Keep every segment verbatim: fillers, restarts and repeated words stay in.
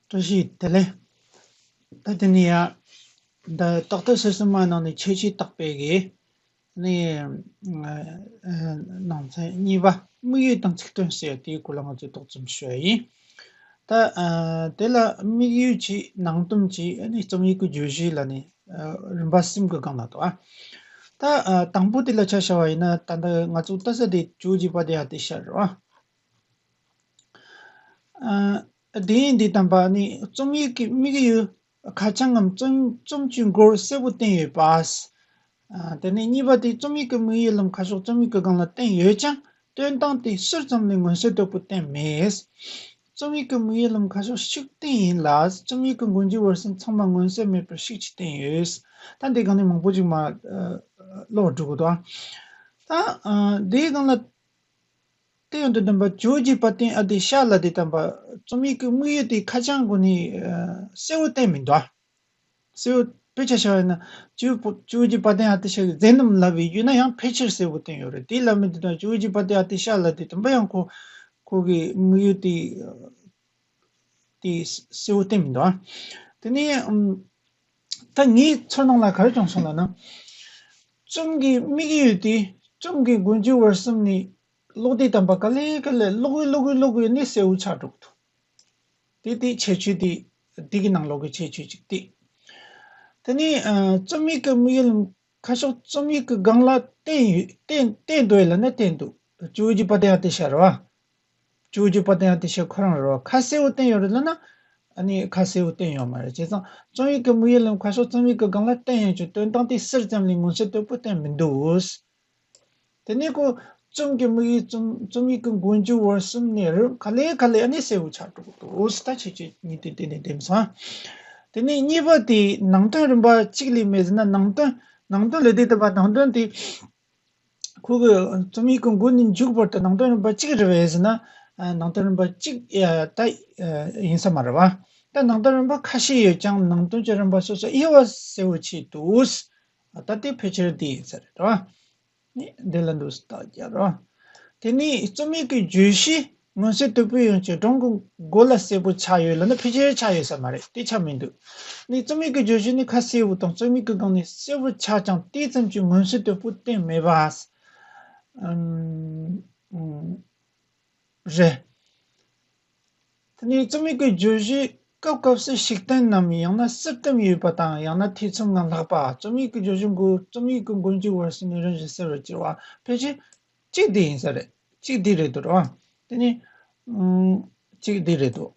བཀྲ་ཤིས་བདེ་ལེགས། ད་དེ་ནས་ཡ། ད་རྟག་ཏུ་ཕྱི་སོ་མ་ནང་ནས་ཁྱད་ཆོས་བརྟག་པའི་གི། ནས། ནང་ཚན་གཉིས་པ་དམིགས་ཡུལ་དང་ཚིག་དོན་ཟེར་དེའི་སྐོར་ལ་ང་ཚོས་ཏོག་ཙམ་ཞུ་བ་ཡིན། ད། དེ་ལ་དམིགས་ཡུལ་གྱི་ནང་དོན་གྱི་ནས་རྩོམ་ཡིག་གི་བརྗོད་གཞི་ལ་ནི། རིམ་པ་གསུམ་གྱི་སྒང་ལ་འདུག་ཨ། ད། དང་པོ་དེ་ལ་ཆ་བཞག་པ་ཡིན་ན་ད་ལྟ་ང་ཚོ་ལྟ་ས་དེ་ཇོ་བོ་རྗེ་དཔལ་ལྡན་ཨ་ཏི་ཤ་རེད་བ། ཨ། དེ་ཡིན་དུས་དམ་པ་ནི་རྩོམ་ཡིག་གི་དམིགས་ཡུལ་ཁ་བྱང་ངམ་རྩོམ་རྩོམ་གྱི་མགོར་གསལ་པོ་བསྟན་ཡོད་པ། ཨ། དེ་ནས་གཉིས་པ་དེ་རྩོམ་ཡིག་གི་དམིགས་ཡུལ་ལམ་ཁ་ཕྱོགས་རྩོམ་ཡིག་གི་སྒང་ལ་བསྟན་ཡོད་ཀྱང་སྟོན་སྟངས་དེ་ཟུར་ཙམ་ལས་མངོན་གསལ་དོད་པོ་བསྟན་མེད། རྩོམ་ཡིག་གི་དམིགས་ཡུལ་ལམ་ཁ་ཕྱོགས་ཤིག་བསྟན་ཡིན་ལ་རྩོམ་ཡིག་གི་མགོ་མཇུག་བར་གསུམ་ཚང་མ་མངོན་གསལ་མེད་པར་ཤིག་ཅིག་བསྟན་ཡོད། ད་འདི་སྒང་ནས་མང་པོ་ཅིག་མ། ཨ། ཀློག་འགྲོ་གི་འདུག་ཨ། ད། ཨ། འདིའི་སྒང་ལ། དེ་ཡང་དུ་བདེན་པ་ཇོ་བོ་རྗེ་དཔལ་ལྡན་ཨ་ཏི་ཤ་ལ་དེ་དམ་པ་རྩོམ་ཡིག་གི་དམིགས་ཡུལ་དེ་ཁ་བྱང་གོ་ནས། ཨ། གསལ་བོ་བསྟན་མི་འདུག་ཨ། གསལ་བོ་དཔེ་ཆ་བཞག་ཡོད་ན་ཇོ་བོ་ཇོ་བོ་རྗེ་དཔལ་ལྡན་ཨ་ཏི་ཤ་གི་མཛད་རྣམ་ལབ་པའི་ཡོད་ན་ཡང་ཕལ་ཆེར་གསལ་བོ་བསྟན་ཡོད་རེད། དེ་ལབ་མི་དེ་དང་ཇོ་བོ་རྗེ་དཔལ་ལྡན་ཨ་ཏི་ཤ་ལ་དེ་དམ་པ་ཡང་ཁོ་ཁོ་གི་དམིགས་ཡུལ་དེ་དེ་གསལ་བོ་བསྟན་མི་འདུག་ཨ། དེ་ནས་ཨམ། ད་ངའི་ཚོར་སྣང་ལ་ག་རེ་བྱུང་སོང་ལབ་ན། རྩོམ་གྱི་དམིགས་ཡུལ་དེ་རྩོམ་གྱི་མགོ་མཇུག་བར་གསུམ་ནས་ཀློག་དུས་དམ་པ་ག་ལེ་ག་ལེ་ཀློག་གི་ཀློག་གི་ཀློག་གི་ནས་གསལ་བོ་ཆགས་འགྲོ་གི་འདུག་དེ་དེ་ཁྱད་ཆོས་དེ་འདི་གི་ནང་ལོགས་ཀྱི་ཁྱད་ཆོས་གཅིག་དེ། དེ་ནས། ཨ། རྩོམ་ཡིག་གི་དམིགས་ཡུལ་ཁ་ཕྱོགས་རྩོམ་ཡིག་གི་སྒང་ལ་བསྟན་ཡོད་བསྟན་བསྟན་འདུག་ལབ་ན་བསྟན་འདུག་ཇོ་བོ་རྗེ་དཔལ་ལྡན་ཨ་ཏི་ཤ་རེད་བ། ཇོ་བོ་རྗེ་དཔལ་ལྡན་ཨ་ཏི་ཤ་ཁོ་རང་རེད་བ། ཁ་གསལ་བོ་བསྟན་ཡོད་རེད་ལབ་ན། ཨ་ནི་ཁ་གསལ་བོ་བསྟན་ཡོད་མ་རེད། བྱས་ཙང་རྩོམ་ཡིག་གི་དམིགས་ཡུལ་ལམ་ཁ་ཕྱོགས་རྩོམ་ཡིག་གི་སྒང་ལ་བསྟན་ཡོད་ཀྱང་སྟོན་སྟངས་དེ་ཟུར་ཙམ་ལས་མངོན་གསལ་དོད་པོ་བསྟན་མི་འདུག་དེ་ནས་ཁོ་རྩོམ་གྱི་དམིགས་ཡུལ་རྩོམ་རྩོམ་ཡིག་གི་མགོ་མཇུག་བར་གསུམ་ནས་རིམ་ག་ལེ་ག་ལེ་ཨ་ནི་གསལ་བོ་ཆགས་འགྲོ་གི་འདུག་ད་ཁྱད་ཆོས་གཉིས་དེ་དེ་ནས་འདེམས་སོང་། དེ་ནས་གཉིས་པ་དེ་ནང་དོན་རིམ་པ་གཅིག་ལས་མེད་ཟེར་ན། ནང་དོན་ནང་དོན་ལས་དེ་ལྟ་བ་ནང་དོན་དེ་ཁོ་གི་རྩོམ་ཡིག་གི་མགོ་ནས་མཇུག་བར་དུ་ནང་དོན་རིམ་པ་གཅིག་རེད་པས་ཟེར་ན། ཨ། ནང་དོན་རིམ་པ་གཅིག་ཡ་ད་ཡིན་ས་མ་རེད་བ། ད་ནང་དོན་རིམ་པ་ཁ་ཤས་ཡོད་ཀྱང་ནང་དོན་གྱི་རིམ་པ་སོ་སོ་དབྱེ་བ་གསལ་བོ་ཆེད་དུ། ད་དེ་ཕལ་ཆེར་དེ་ཡིན་ས་རེད་བ། ནི་འདི་ལ་འདུག་སྟག་རྒྱ་རོ། དེ་ནི་རྩོམ་ཡིག་གི་བརྗོད་གཞི་མངོན་གསལ་དོད་པོ་ཡོང་ཆེད་སྒྲུང་གི་མགོ་ལ་གསལ་པོ་ཆགས་ཡོད་ལབ་ན་ཕལ་ཆེར་ཆགས་ཡོད་ས་མ་རེད། དེ་ཆགས་མི་འདུག་ནི་རྩོམ་ཡིག་གི་བརྗོད་གཞི་ནི་ཁ་གསལ་བོ་དང་རྩོམ་ཡིག་གི་སྒང་ནས་གསལ་བོ་ཆགས་ཀྱང་དེ་ཙམ་གྱིས་མངོན་གསལ་དོད་པོ་བསྟན་མེད་པ། ཨམ། ཨམ། རེད། དེ་ནས་རྩོམ་ཡིག་གི་བརྗོད་གཞི་སྐབས་སྐབས་སུ་ཤིག་བསྟན་ནམ་ཡང་ན་ཟུར་བསྟན་ཡོད་པ་དང་ཡང་ན་ཐེ་ཚོམ་ངང་ལྷག་པ། རྩོམ་ཡིག་གི་བརྗོད་གཞི་མགོ་རྩོམ་ཡིག་གི་མགོ་མཇུག་བར་གསུམ་ནས་རིམ་བཞིན་གསལ་བར་གྱུར་པ། ཕལ་ཆེར་གཅིག་འདི་ཡིན་ས་རེད། གཅིག་འདི་རེད་འདུག་ར། དེ་ནས་ཨུམ། གཅིག་འདི་རེད་འདུག་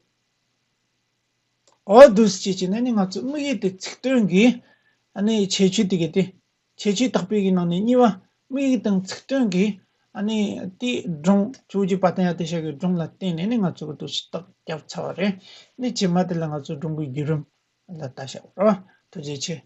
འོ་འདུག་སེ་བྱས་བྱས་ནས་ནི་ང་ཚོ་དམིགས་ཡུལ་དེ་ཚིག་དོན་གྱི་ཨ་ནི་ཁྱད་ཆོས་དེ་གི་དེ། ཁྱད་ཆོས་བརྟག་པའི་གི་ནང་ནས་གཉིས་པ་དམིགས་ཡུལ་དང་ཚིག་དོན་གྱི་ཨ་ནི་དེ་སྒྲུང་ཇོ་བོ་རྗེ་དཔལ་ལྡན་ཨ་ཏི་ཤ་གི་སྒྲུང་ལ་བརྟེན་ནས་ནི་ང་ཚོ་གི་འདུག་སེ་རྟགས་བརྒྱབ་ཚར་བ་རེད། ནི་རྗེས་མ་དེ་ལ་ང་ཚོ་སྒྲུང་གི་བརྒྱུད་རིམ་ལ་ལྟ་བྱ་བ་རེད་བ། ཐུགས་རྗེ་ཆེ།